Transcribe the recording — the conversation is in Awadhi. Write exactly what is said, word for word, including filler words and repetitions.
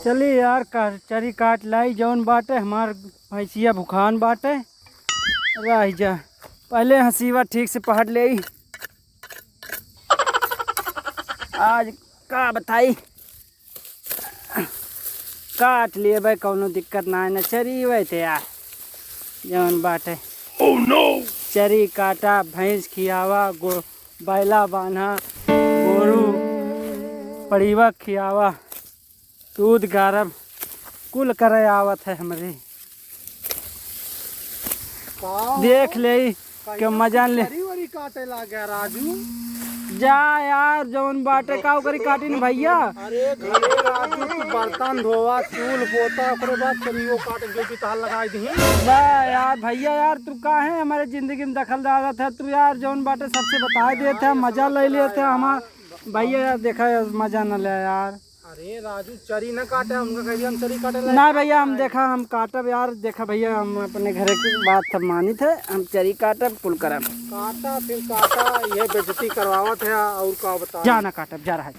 चली यार, का-, चरी काट लाई, जौन बाटे हमार भैंसिया भुखान बाटे। रह जा, पहले हंसीवा ठीक से पहट ले। आज का बताई, काट लेबे, कौनो दिक्कत ना है, न चरी वै थे यार, जौन बाटे। Oh no! चरी काटा, भैंस खियावा, गो-, बैला बान्हा, गोरू पड़ीवा खियावा, दूध गारब, कुल करे आवत है हमरे। का हो? देख ले कहिया के मजा ले। चरी वरी काटे लागे राजू। जा यार, जौन बाटे का ओकरी काटी न भैया। अरे घरे राजू, तू बर्तन धोवा, चूल पोता, ओकरे बाद चरियो काटे, जो भी तहार लगाई दही। जा यार भैया, यार तू काहे हमारे जिंदगी में दखल डालत है तू यार, जौन बाटे सबसे बताए देत है, मजा ले लेत है हमार। भैया यार देखा यार, मजा न ले यार। अरे राजू, चरी न काटे, उनका कह दिया हम चरी काटे लाए। ना भैया, हम देखा, हम काटब यार, देखा भैया, हम अपने घरे की बात सब मानित है, हम चरी काटब, कुल करब। काटा फिर काटा, ये बेइज्जती करवावत है, और का बता। जा ना काटब, जा रहा है।